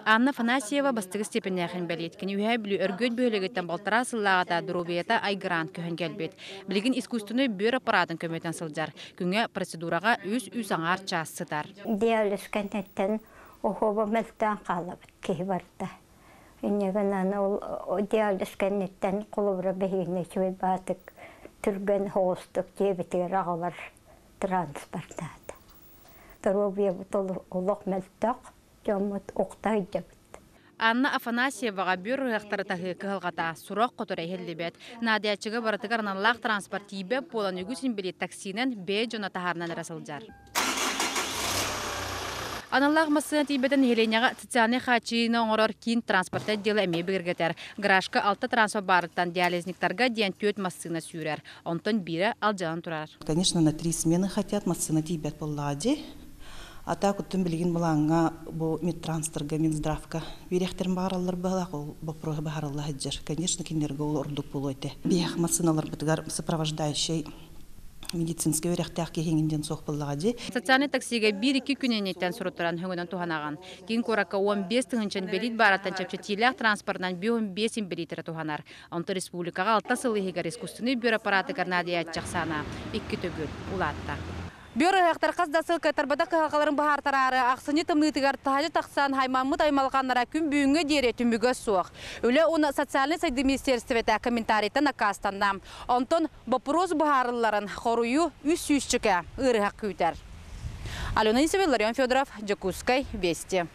Анна Афанасьева бастакы степеннээх инбэлиит. Кини Үөһээ Бүлүү Өргүөт бөһүөлэгиттэн балтараа сыллааҕыта доруобуйата айгыраан көһөн кэлбит. Билигин искусственнай бүөр аппараатын көмөтүнэн сылдьар. Күҥҥэ процедураҕа үс-үс аҥаар чаас сытар. Диализ кэнниттэн оһуоба мөлтөөн хаалабыт киһи барда. Инньэ гынан ол диализ кэнниттэн холобура биһигини үчүгэй баатык түргэн соҕустук дьиэбитигэр аҕалар транспортаата. Доруобуйабыт олох мөлтөх, дьоммут укта сылдьабыт. Анна Афанасьеваҕа бүөр ыһыахтары таһыы кыһалҕата сурах хотура иһиллибэт. Наадыйааччыга барытыгар аналлаах транспорт тиийбэт буолан үгүс инбэлиит таксинан бэйэ дьоно таһаарынан эрэ сылдьар. Аналлаах массыына тиийбэтэ нэһилиэнньэҕэ социальнай хааччыйыыны оҥорор киин транспорт отдела эмиэ бигэргэтэр. Гаражка алта транспорт баарыттан диализниктарга диэн түөрт массыына сүүрэр. Онтон биирэ алдьанан турар. Конечно, на три смены хотят, массыына тиийбэт буоллаҕа дии. А так оттон билигин былааҥҥа бу медтранстарга, Минздравка биэриэхтэрин баҕараллар быһалаах, ол боппуруоһу баһаралла сылдьар. Конечно, кинилэргэ ол ордук буолуо этэ. Биһиэх массыыналарбытыгар сопровождающай медицинскэй үөрэхтээх киһи иҥин диэн суох буоллаҕа дии. Социальнай таксига биир-икки күн инниттэн суруттаран өҥөнөн туһанаҕын. Киин куоракка 15 тыһыынча инбэлиит баарыттан чэпчэтиилээх транспорынан 55 инбэлиит эрэ туһанар. Онтон республикаҕа алта сыл иһигэр искусственнай бүөр аппаратыгар наадыйааччы ахсаана икки төгүл улаатта. Бүөр ыһыахтар хас да сыл кыаттарбатах кыһалҕаларын быһаартараары ахсынньы тымныытыгар таһдьа тахсан аймаммыт аймалҕаннара күн бүгүҥҥэ диэри түмүгэ суох. Үлэ уонна социальнай сайдыы министиэристибэтэ комментарийтан аккаастанна. Онтон боппуруос быһаарылларын хоруйу үс сүүсчэкэ ыарыһах күүтэр. Алена Исабелла, Ларион Федоров, Дьокуускай, Вести.